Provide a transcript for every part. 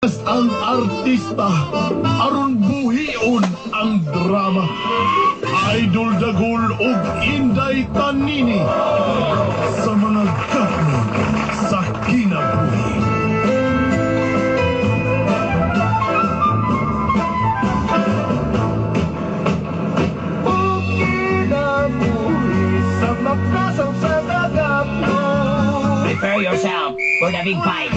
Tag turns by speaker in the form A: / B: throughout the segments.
A: Ang artista aron buhion ang drama. Idol Dagul ug Inday Tanini sa mga gapnon sa kinabuhi.
B: Kinabuhi sa makasang sa gagapnon.
C: Prepare yourself for the big fight.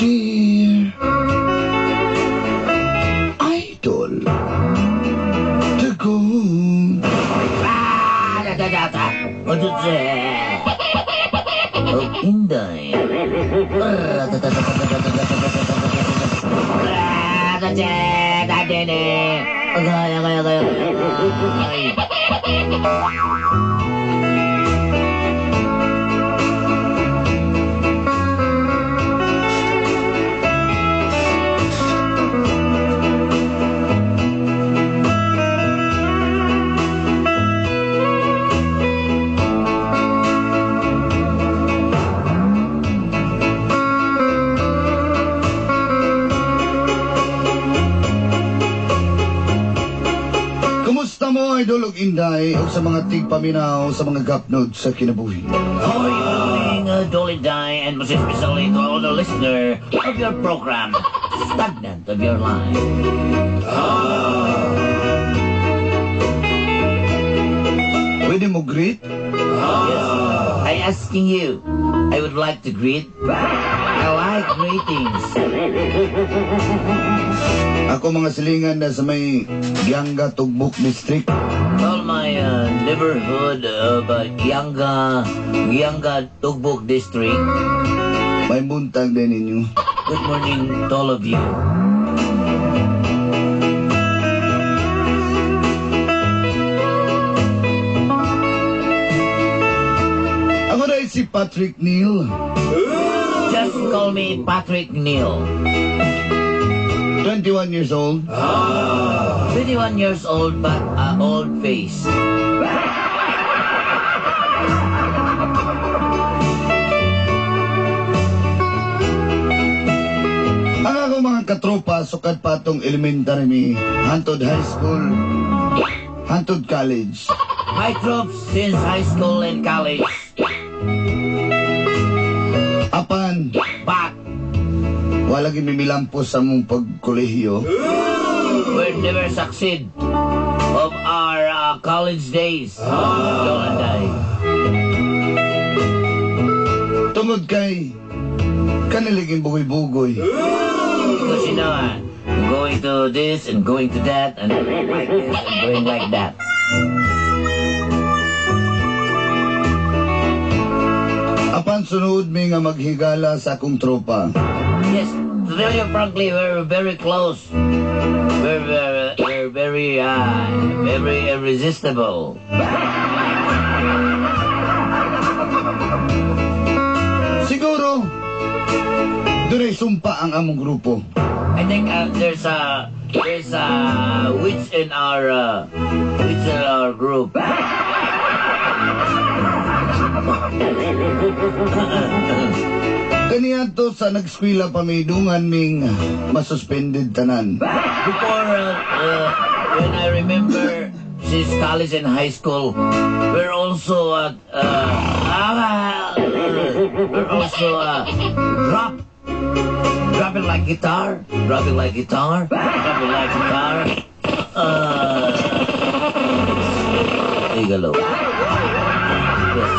D: Dear Idol Dagul.
C: Ah, da, da, da, da. Madutse. Oh, Inday. Ah, da, da, da, da, da, da, da, da, da, da, da, da, da. Ah, da, da, da, da, da. Agay, agay, agay, agay.
D: Kumusta mo, Idol ug Inday, ug sa mga tigpaminaw sa mga gapnod sa kinabuhi?
C: Hoy, morning, Dolly Dai, and most especially to all the listener of your program, Stagnant of Your Life.
D: Pwede mo greet?
C: Yes, I asking you. I would like to greet. I like greetings.
D: Ako mga silingan na sa may Guianga Tugbok District.
C: All my neighborhood of Guianga Tugbok District.
D: May buntag din ninyo.
C: Good morning to all of you.
D: Ako dahil si Patrick Neal.
C: Just call me Patrick Neal.
D: 21 years old.
C: 21 years old but old face.
D: Ang ako mga katropa, sukad pa atong elementary mi, hantod high school, hantod college.
C: My troops since high school and college.
D: Apan,
C: But
D: wala gyud mimilampos sa among pagkolehiyo.
C: We never succeed of our college days. Don't I?
D: Tungod kay kaniliging bugoy-bugoy.
C: Because going to this and going to that and like this and going like that.
D: Apan sunod mi nga maghigala sa akong tropa.
C: Yes, to tell you frankly, we're very close. We're very irresistible.
D: Siguro, dunay sumpa ang among grupo.
C: I think there's a witch in our group.
D: Kaniadto sa nagskwela pa mi, dungan ming masuspended tanan.
C: Before, when I remember since college and high school, we're also dropping like guitar, dropping like guitar, dropping like guitar. Igalo. Yes.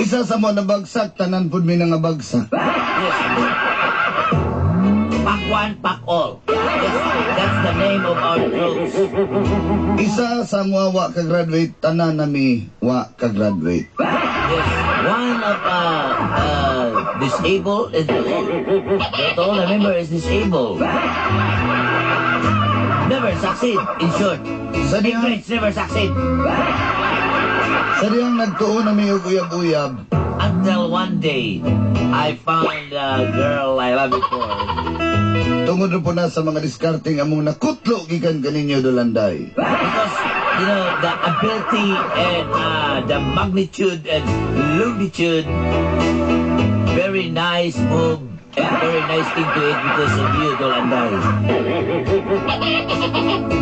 D: Isa sa sa mo nabagsak, tanan pud mi nga bagsak.
C: Yes. Pack one, pack all. Yes, that's the name of our troops.
D: Isa sa mga wa ka-graduate, tanan nami wa ka-graduate.
C: Yes, one of disabled is the all the member is disabled. Never succeed, in short.
D: Sa dihang,
C: Ignorance never succeed.
D: Sa dihang nagtuo nami og uyab-uyab,
C: Until one day, I found a girl I love before.
D: Tungod na po na sa mga diskarteng among nakutlo gikan kaninyo, Dolanday.
C: Because, the ability and the magnitude and longitude, very nice move and very nice thing to eat because of you, Dolanday.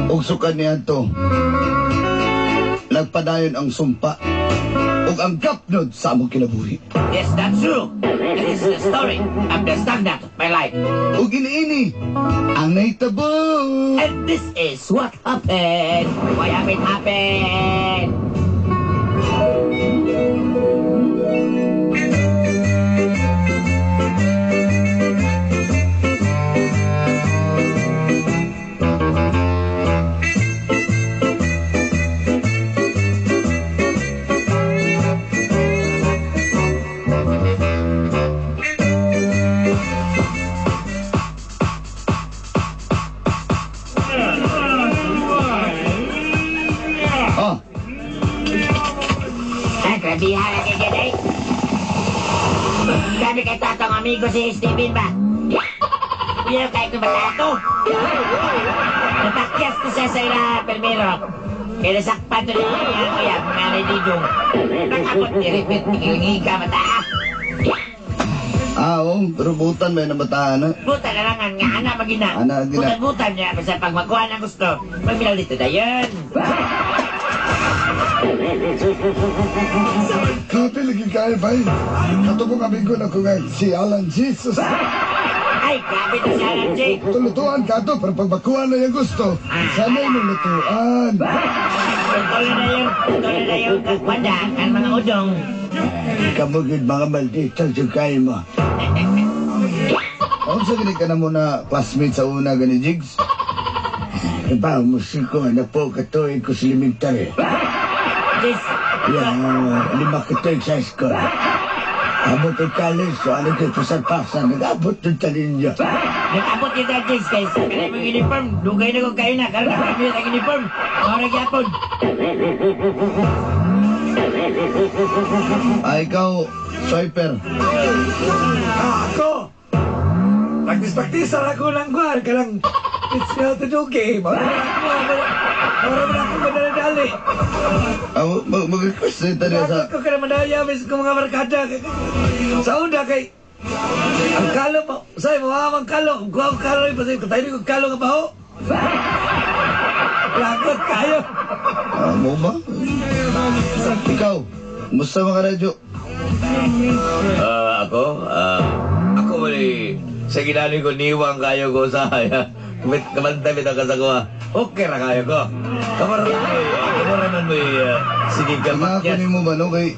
D: Ug sukad niadto, nagpadayon ang sumpa ug ang gapnod sa among kinabuhi.
C: Yes, that's true. And this is the story of the stagnant of my life.
D: Ug iniini ang nahitabo.
C: And this is what happened. Why have it happened?
D: Oh,
C: Ah, grabihan na kay Jedi. Sabi kay tatong amigo si Steven ba? Uyaw kay kong bata to. Napakyas ko siya sa ila, permero. Kaya nasakpan to niya niya, kuya, mga nididong. Nakabot, i-repeat, ikilingi ka, bata.
D: Ah, oh, pero butan ba yung nabataan na?
C: Buta na lang, nga ana magina.
D: Ana, gina.
C: Butan-butan niya, basta pag makuha ng gusto, magminaw dito na yun.
E: Grabe lagi kayo, bay. Katubong amigo na ko nga si Alan Jesus.
C: Ay, grabe to si Alan J.
E: Tulutuan ka to, pero pag makuha na yung gusto, sana yung lutuan.
C: Tuloy na yung wanda, ang mga udong.
D: Kamugid mga maldita sa kay mo. Ako sa gani ka na muna classmate sa una gani, Jigs.
E: Iba, musiko, na po katuig ko sa elementary.
C: Jigs,
E: Yeah, 5 katuig sa school. Abot ang college, so ano kayo pasag-pasan, nag-abot ng talinyo.
C: Nag-abot kita, Jigs, kay sa kanang mong uniform. Dugay na ko kayo na, karon na kami ang uniform. Mga gyapon.
D: Ah, ikaw, swiper.
B: Ah, ako! Practice-practice ako ng kwan, kanang it's not to do game. Mara man ako madali-dali.
D: Ah, mag-request na tayo sa.
B: Ako ka na madaya, mis ko mga barkada. Sa una kay, ang kalo mo, say mo, ang kalo, kuha ko kalo, pasay ko tayo ko kalo nga baho. Lagot kayo.
D: Ah, mo ba? Ikaw, musta mga radyo?
C: Ah, ako? Ah, ako wala sa ginali ko, niwang kayo ko sa kamantay bitaw ka sa kuha. Okay ra kayo ko. Kamara man mo sige ka
D: Mga
C: makyat.
D: kunin mo ba, no? Kay,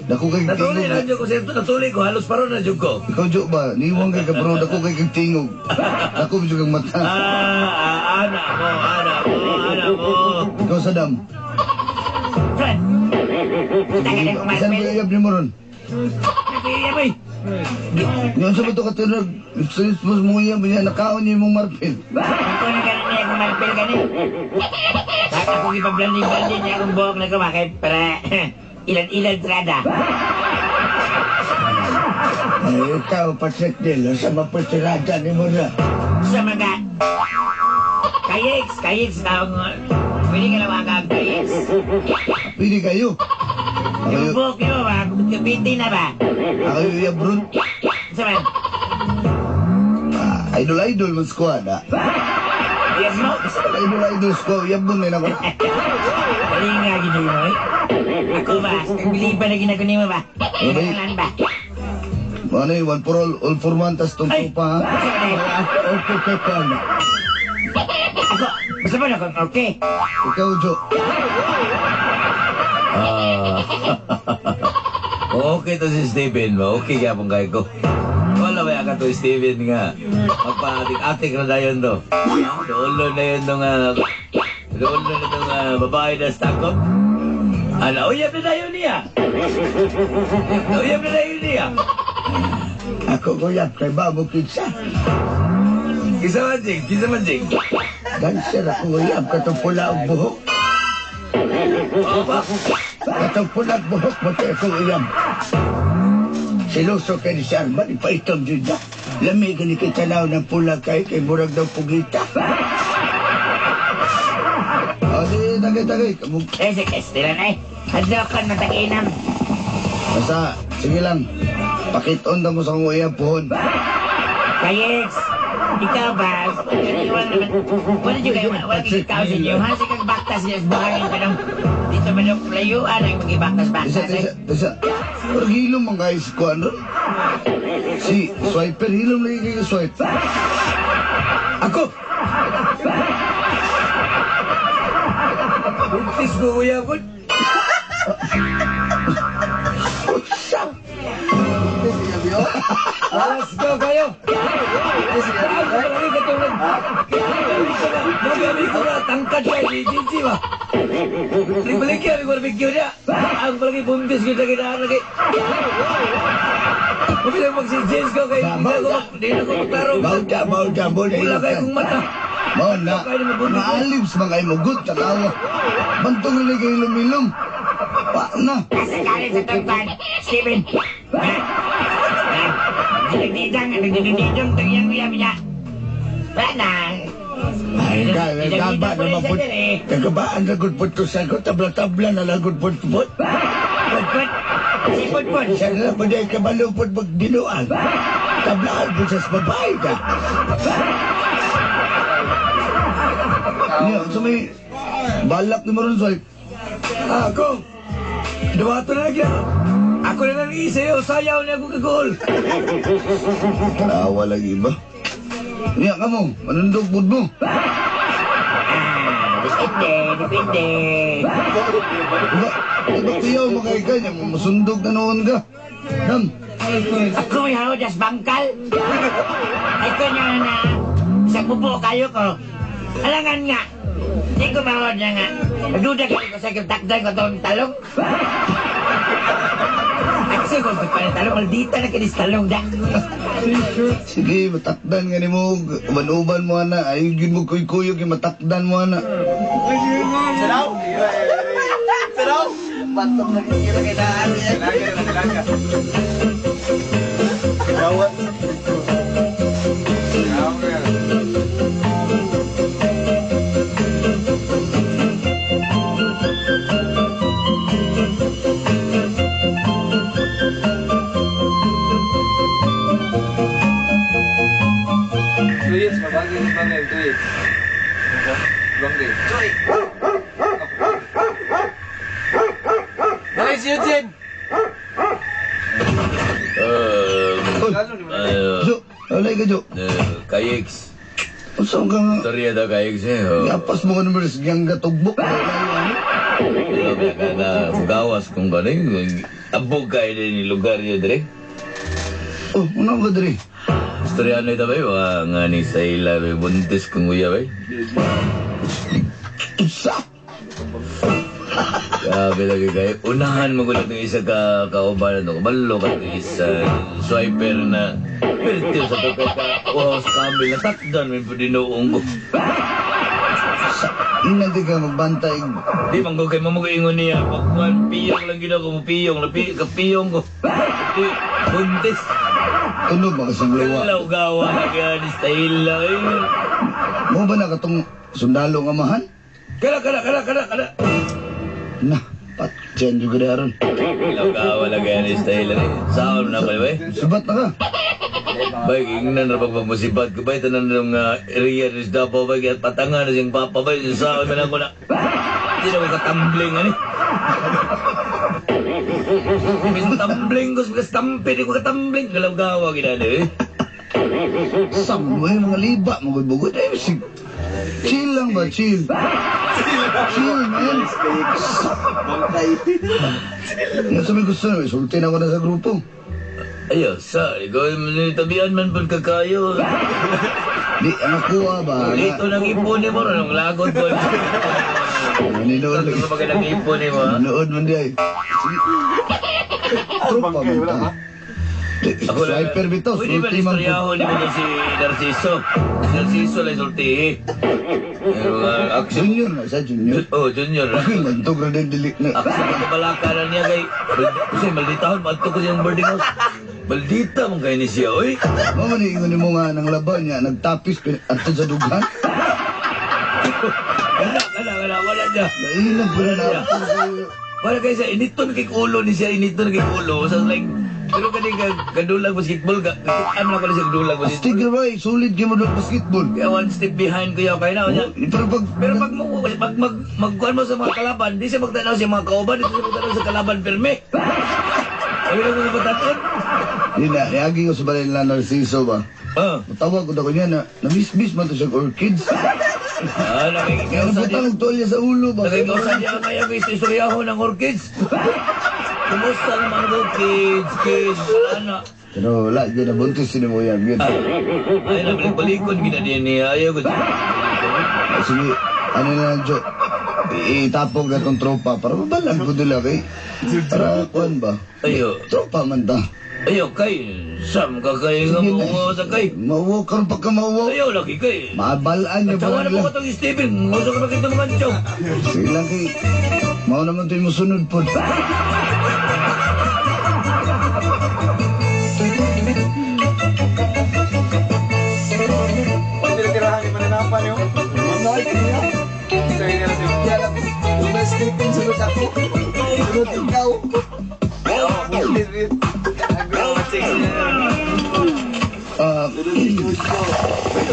D: dako kay
B: Natuli
D: tingog.
B: na dyan ko, sir. Natuli ko, halos paro na dyan ko.
D: Ikaw, Jo, ba? Niwang kay ka, bro. Dako kay kag tingog. Dako medyo kang mata.
C: Ah, ana mo, ana mo, ana mo.
D: Ikaw, Saddam.
C: Fred!
D: Saan ba iyab ni mo ron?
C: Nag-iyab eh.
D: Yung sa ba ito katinag, mas mo iyab niya, nakaon niya yung marpil.
C: Ako na ganin niya akong marpil gani. Kahit ako ipablanding-blanding niya akong buhok na kumakay para ilan-ilan trada.
E: Ay, ikaw, Patrick Dilo, sa maputirada ni mo na.
C: Sa mga kayiks, kayiks na pwede ka lang ang kayiks.
D: Pwede kayo. Ako
C: Yung
D: yung,
C: buhok niyo ba? Kupiti na ba?
D: ako yung iyab ron.
C: Sa man?
D: Ah, idol-idol man squad, ah.
C: Yes mo?
D: Idol-idol squad, iyab mo na ako.
C: Dali nga ginawa mo eh. Ako ba? Biliban na ginagawa mo ba? Ginagawa ba?
D: Ano yun, one for all, all for one, tas tong
C: Ay!
D: tropa, ha?
C: Sa man eh?
E: Okay, kay Paolo.
C: Ako, basta ba na kung okay?
D: Ikaw, Jo.
C: Ah.
B: Okay to si Steven mo. Okay gyapon kay ko. Wala ba ka to Steven nga. Magpaatik-atik na dayon to. Dulo na yun nung dulo na itong babae na stakop. Ano, uyab na dayon niya. Uyab na dayon niya.
E: Ako guyab kay Babo Kitsa.
B: Kisa man, Jing. Kisa man, Jing.
E: Dancer ako guyab katong pula og buhok.
B: Opa.
E: Katong pula og buhok mo tayo akong uyab. Siluso kay ni si Arman, ipaitom dyan niya. Lamig ni kay tanaw ng pula kay murag daw pugita.
D: O, di, tagay, tagay. Kamug-
C: Eh, si Estela na eh. Hadlokan na taginam.
D: Basta, sige lang. Pakiton na mo sa akong uyab, puhon.
C: Kayeks, ikaw ba? Wala naman. Wala dyan kayo, wala kayo tao sa inyo. Ha? Sige kang baktas niya sa buhangin ka nung dito man yung layuan ang
D: Isa,
C: magibaktas-baktas.
D: isa, isa. Pero hilom ang guys ko, ano? Si swiper, hilom lagi kayo swipe.
B: Ako! Buntis ko, kuya po. Let's go kayo! Ako palagi katulad. Magabi ko na, tangkad ka, si Gigi ba? Balik yan, barbecue niya. Ang palagi buntis ko sa kinaan lagi. Mabiling mag si James ko kay hindi na ko maklaro.
E: Bauda, bauda, bauda.
B: Wala kayo kong mata.
D: Mao na, naalib sa mga imugot, tatawa. Bantong rin kayo hilom-hilom. Pa na.
C: Nasa kanin sa tagpan, Steven. Ha? Ha? Nagdidang, nagdididong, tangiyang uyab niya. Wala na.
E: Ay, nagaba naman po. Nagabaan na good po to sa ko. Tabla-tabla na lang good po po.
C: Pudpud. Si Pudpud.
E: Siya na lang po dahil kabalo po magdinuan. Tablaan po sa babae ka.
D: Niya, sa may balak ni Maron swipe.
B: Ako! Duwato na lang yan. Ako na lang isayo, sayaw niya ako kagol.
D: Tawa lagi ba? Niya ka mo, manundog pud mo.
C: Ah, depende, depende.
D: Diba, diba kuyaw makay ka niya, masundog na noon ka. Dam,
C: Ako may hawad as bangkal. Ay ko niya na sa bubo kayo ko. Alangan nga. Di ko mahawad na nga. Nagduda kayo ko sa takdan ko tong talong. Aksi ko pa talong. Maldita na kinis talong da.
D: Sige, matakdan nga ni mo, uban-uban mo ana, ay yun mo kuy-kuyog, yung matakdan mo ana.
F: Tuyits, mabagay ni Bangay, tuyits. Bangay. Dali si Eugene!
D: Jo, alay ka Jo.
B: Kayeks.
D: Unsa ka nga?
B: Storya daw kayeks eh. Oh.
D: Yapas mo ka naman sa giyang gatugbok.
B: Grabe ka na gawas kung gano'n. Abog kayo din yung lugar niyo dire.
D: Oh, ano ba dire?
B: Istorya na ito ba? Mga nga ni sa ila, buntis kong uya ba?
D: Unsa?
B: Grabe lagi kayo. Unahan mo gulat ng isa ka kauban na Kabalo ka ng isa swiper na perti sa to ka wow sa kamil na takdan may pudinoong ko.
D: Ina di ka magbantay.
B: Di man ko kay mamugaingon niya. Pagkuhan, piyong lang gina ko, piyong, na kapiyong ko. Di, buntis.
D: Tunog ba kasang luwa?
B: Kalaw gawa na kaya ni style eh.
D: Mo ba na katong sundalo nga mahan?
B: Kala, kala, kala, kala, kala.
D: Na, patyan juga di aron.
B: Kalaw gawa na kaya ni style eh. Saan na pala ba eh?
D: Subat na ka.
B: Bay, ingnan ra pag musibat ko bay tanan ng area ni Davao bay kaya patangan na siyang papa bay sa man ako na. Di na ko katambling ani. Mis tumbling ko sa stampi di ko katambling galaw-gawa ginani eh.
D: Sam mo eh, mga liba mo bugod eh. Sig Chill lang ba? Chill. Chill, man.
F: Bangkay.
D: Yan sa may gusto na, sultin ako na sa grupo.
B: Ayo, sa, ikaw tabian man pud ka kayo.
D: Di, ang nakuha ba?
B: Dito nang ipon ni mo, nang lagot ko.
D: Nanonood
B: Ito
D: lagi.
B: pa nang ipon ni mo. ha?
D: Nanonood man di ay. Sige. Tropa
F: Bangkay,
D: man
F: wala
D: ta.
F: ba?
B: Ako lang.
D: Swiper bitaw,
B: Pwede ba
D: sulti man po.
B: istoryahon ni mo to si Narciso? Si Narciso lang sulti eh. Pero, action.
D: Junior na siya, junior.
B: Oh, junior.
D: Okay, mantog na din dili na.
B: Action ka balaka na niya kay... Kasi malditahon, madto ko siyang boarding house. Maldita man kayo ni siya, oy.
D: Mama ni ingon mo nga nang laban niya, nagtapis adto sa dughan.
B: Wala, wala, wala, wala niya.
D: Nailang pala na.
B: Wala kayo sa initon kay ulo ni siya, initon kay ulo. So like, pero kaning kadulag basketball, ka, ano na ko na siya kadulag basketball.
D: Astig ra ba, sulit gyud mo doon basketball.
B: Kaya one step behind ko yaw kayo na. Niya.
D: Pero pag
B: Pero pag mo pag mag magkuan mo sa mga kalaban, di siya magtanaw sa mga kauban, di siya magtanaw sa kalaban pirmi. Sabi na ko sa pataton.
D: Di na, niagi ko sa balay nila Narciso ba.
B: Ah,
D: Matawag ko na ko niya na na-miss-miss man to siya orchids.
B: ah,
D: Kaya
B: nakikausa di.
D: nabutang og tuwalya sa ulo ba.
B: Nakikausa di ang kaya kay istoryahon ng orchids. Kumusta naman ko, kids, kids, ana.
D: Pero wala, di na buntis sino mo yan. Yun.
B: Ay, nabalik-balikon gina din niya. Ayaw ko.
D: Sige, ano na lang, Jo. Itapog na tong tropa para mabalan ko nila kay. Para kuan ba?
B: Ayo.
D: Tropa man ta.
B: Ayaw kay, sam ka kay nga
D: Sige na.
B: mauwaw sa kay.
D: Mauwaw karon pagka mauwaw.
B: Ayaw lagi kay.
D: Mabalaan niya
B: Tawa
D: ba
B: na po
D: nila?
B: ka tong Steven. Nguso ka makita mga antsyo.
D: Sige lang kay. Mao naman to'y musunod po.
F: Pag tinitirahan ni Mananapan yun. Sorry na lang
E: Kaya lang, yung may sleeping sunod ako. Sunod ikaw.
D: Ah,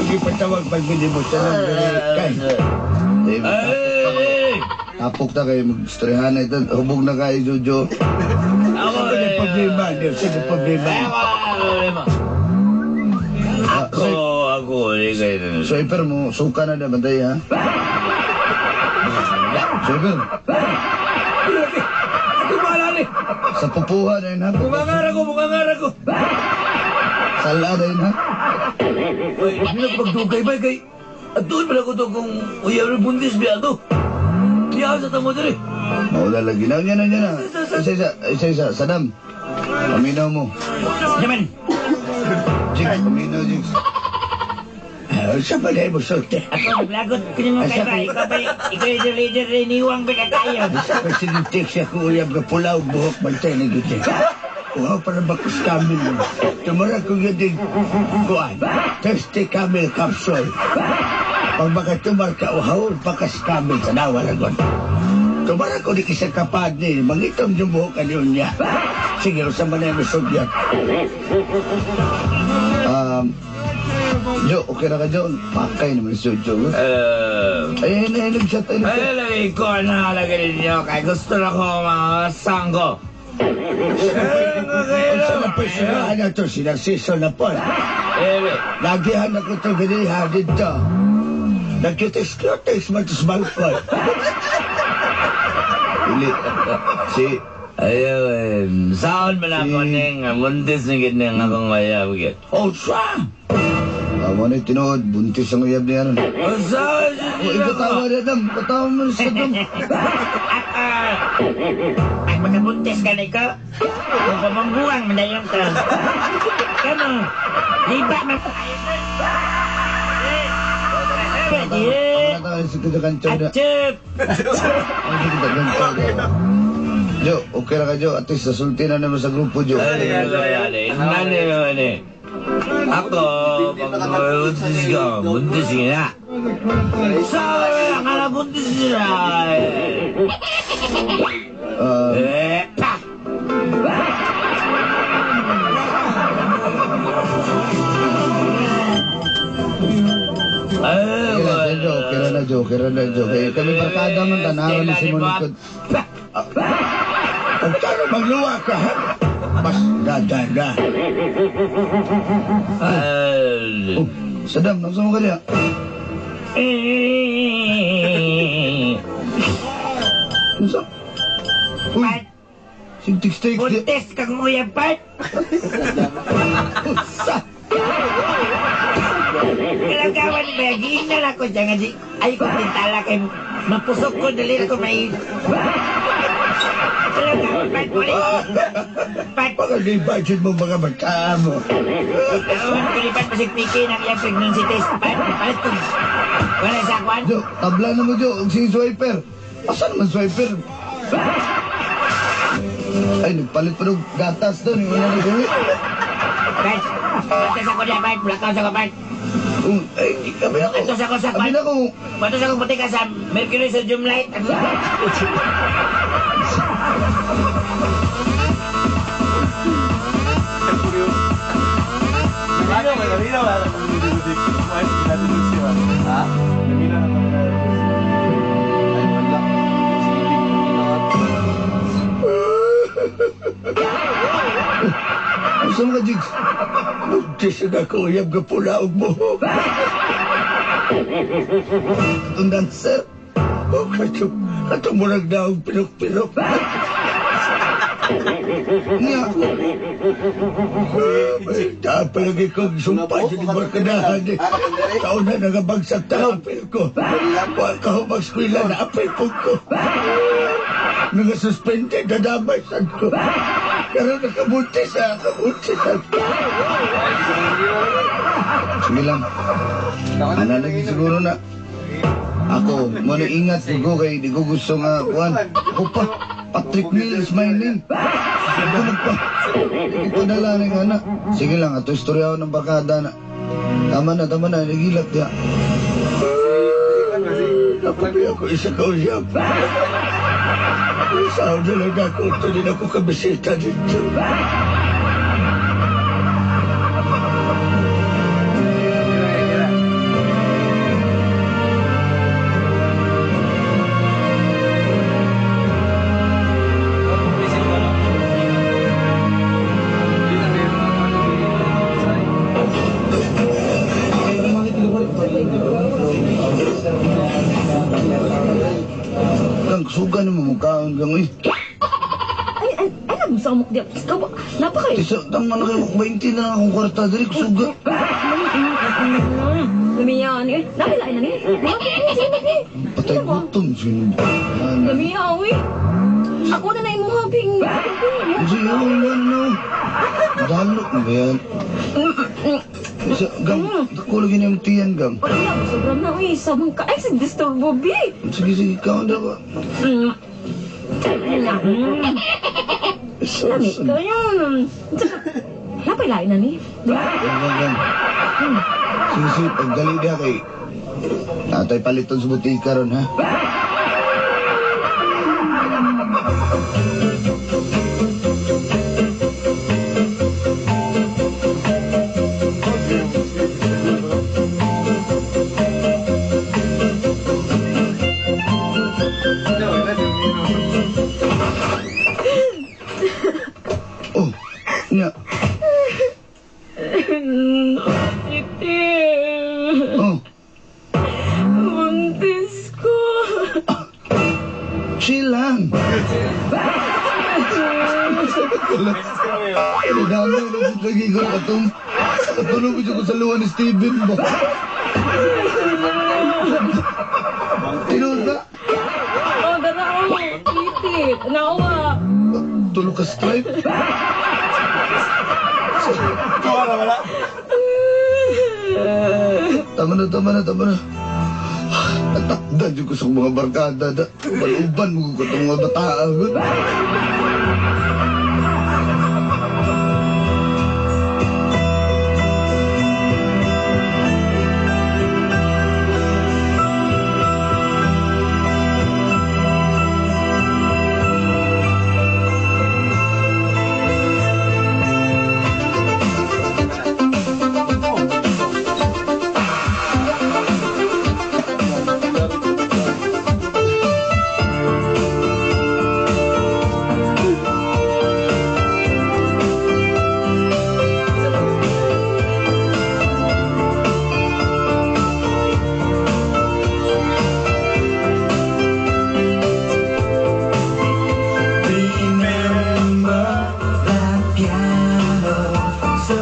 E: Ipatawag pag hindi mo siya lang. Kay.
D: eh,
B: Ay!
D: tapok ta kayo mag-istoryahan na ito. Hubog na kayo, Jojo.
B: Ako
E: Sa
B: eh.
E: problema, di sa problema.
B: Ako, problema.
D: Ah,
B: Ako, ako, eh, kayo.
D: Swiper mo, suka na naman tayo, ha? Swiper,
B: Ako bahala ni.
D: sa pupuha na yun, ha?
B: Bumangara ko, bumangara ko.
D: Sala na yun, ha?
B: Uy, hindi na ko magdugay ba kay... At doon pala ko to kung uyaw rin buntis biya to. Diyan sa tamo diri.
D: Maula lagi. Na, yan na, yan na. Isa, isa, isa, isa. Sadam, paminaw mo.
C: Naman,
D: Jigs, paminaw, Jigs.
E: Sa balay mo sulti.
C: ako naglagot ko nimo kay ba, ikaw ba, ikaw yung leader iniwang ba ka tayo?
E: Sa kasi siya ko uyab nga pula og buhok bantay na gid. Uhaw para bakus camel mo. Tumara ko yun din kuan. Thirsty camel capsule. Pag makatumar ka uhaw, bakas camel sa nawa lagon. Tumara ko di kisa kapad ni, mangitom yung buhok ani niya. Sige, usa man na yung sugyat.
D: Jo, okay na ka, Jo? Pakay naman si Jojo.
B: Eh...
D: Ay, ay, ay, nag-chat, ay, nag-chat.
B: Ay, lagi ko na lagi ninyo kay gusto na ko mga sangko.
E: Unsa na pa sirahan na to, si Narciso na po.
B: Eh,
E: Lagihan ako to ganiha dito. Nagkitis-kitis man to sa balkon.
D: Ili. Si,
B: ayaw, eh, saan man ako ning buntis ni gid ning akong mayab gid.
E: Oh, siya!
D: Amo na tinuod, buntis ang uyab niya ron.
B: Oh, saan
D: Oh, ikaw tawa na, Dam. Katawa mo sa Dam.
C: Pag makabuntis ka na ikaw, kung pamambuang mandayon ka. Kamo, liba man. Pwede.
D: Tama na si Kuya Kancho na.
C: Atsup!
D: Ang si Kuya Kancho na. Jo, okay ra ka, Jo. At least nasulti na naman sa grupo, Jo.
B: Ay, ay, ay, nani nani. Ako, pag buntis ka, buntis nga. Saan ang ala buntis niya?
D: Ah,
B: Eh, pa! Ay,
D: okay na, Jo. Okay ra na, Jo. Okay ra na, Jo. Kaya kami barkada man, tanawan ni Simon Likod.
E: Kung taro magluwa ka, ha? Mas dadada.
B: Ay,
D: Oh, Sadam, nasa mo kanya? Unsa? Uy,
C: Pat,
D: sig text di.
C: buntis kang uyab, Pat.
D: Unsa?
C: Kalagawan ba, giingnan ako siya nga di, ay ko pintala kay mapusok ko, dali na ko may... Kalagawan, Pat, muli. Pat,
E: Baka di budget mo mga bataan mo.
C: taon ko ni Pat, pasig piki ng iyang pregnancy test, Pat. Palit ko. Wala sa kwan.
D: Jo, tabla na mo, Jo. Og si swiper. Asa naman swiper? Ay, nagpalit pa ng gatas doon. Yung una nagawin.
C: Pat, batas ako niya, Pat. Blackout sa ko, Pat.
D: Ay, kami ako.
C: Batas ako sa
D: Kami
C: kwan.
D: na ko.
C: Batas ako puti ka sa Mercury Sodium Light.
F: Ha? Ay, wala.
D: Asa mga jigs?
E: Buntis ang ako uyab nga pula og buhok.
D: Itong dancer.
E: O katong, katong murag na og pinok-pinok.
D: Nga.
E: Palagi kong sumpa sa barkadahan eh. Taon na nagabagsak ta apil ko. Wa ka mag-eskwela na apil po ko. Nagasuspende na damay sad ko. Pero nakabuntis na, nakabuntis na.
D: Sige lang. Ana lagi siguro na. Ako, mo na ingat ko kay di ko gusto nga kuan. Ako pa, Patrick Mills my name. Ako nagpa. Ipadala ni nga na. Sige lang, ato istorya ng barkada na. Tama na, tama na, nagilak diya.
E: Napabi ako isa ka uyab. Isaw na lang ako, ito din ako kabisita dito.
D: Kang suga na mo mukhaon kang uy.
G: Ay, ay, ay, nagsamok di. Ikaw ba? Napaka
D: Tisa, tama na kayo, 20 na lang akong kwarta diri, suga.
G: Lumiyan eh. Nakilain na ni. Bakit ni?
D: Patay gutom, sino.
G: Lumiyan, uy. Ako na na imuha, ping.
D: Kasi yun, wala na. Dalo na ba yan? Isa, gang, dako lagi na yung tiyan, gang.
G: Wala na, sobrang na, uy. Sabang ka. Ay, sig disturbo, bi.
D: Sige, sige, kaon daw ka.
G: Lami, kayo. Napailain na ni.
D: Gang, gang, gang. Sige, sige, pagdali niya kay... Natay paliton sa butika ron, ha? Oh, nya.
G: Itim.
D: Oh,
G: Buntis ko.
D: Chill lang. Dami na lagi ko katong katulog ko sa luwan ni Steven ba. Tinuod na.
G: Oh, dara ako. Itit. Nawa.
D: Tulog ka stripe. Tama na, tama na, tama na. Natakdan ko sa mga barkada. Uban-uban mo ko itong mga bataan.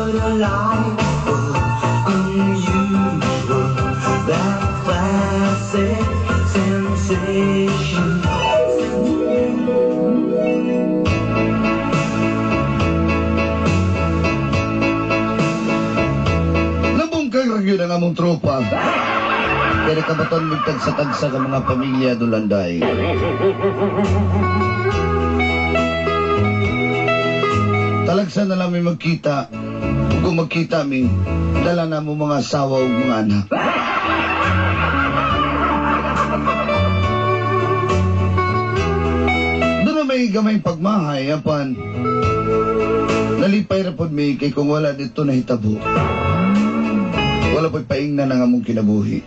H: So delightful, unusual, that classic sensation.
D: Nabungkag ra gyud ang among tropa. Kaya nakabaton mig tagsa-tagsa ka mga pamilya dulanday. Talagsa na lang mi magkita. Ug kung magkita mi, dala na mo mga asawa ug mga anak. Doon na may gamay pagmahay, apan nalipay ra pod mi kay kung wala dito nahitabo. Wala po'y paingnan ang among kinabuhi.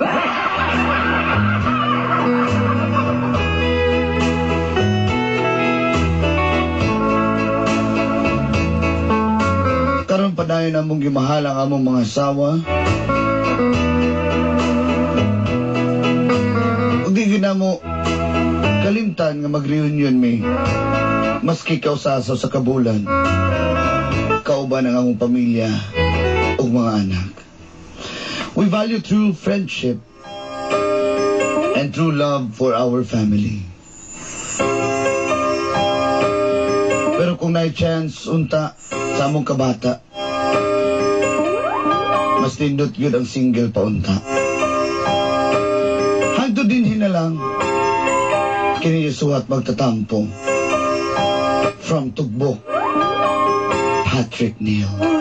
D: Karon padayon among gimahal ang among mga asawa. Ug di gyud namo kalimtan nga mag-reunion mi. Maski kausasaw sa kabulan. Kauban ang among pamilya ug mga anak. We value true friendship and true love for our family. Pero kung naay chance unta sa among kabata, mas nindot yun ang single pa unta. Hangtod din hinalang, kini suwat magtatampo. From Tugbok, Patrick Neal.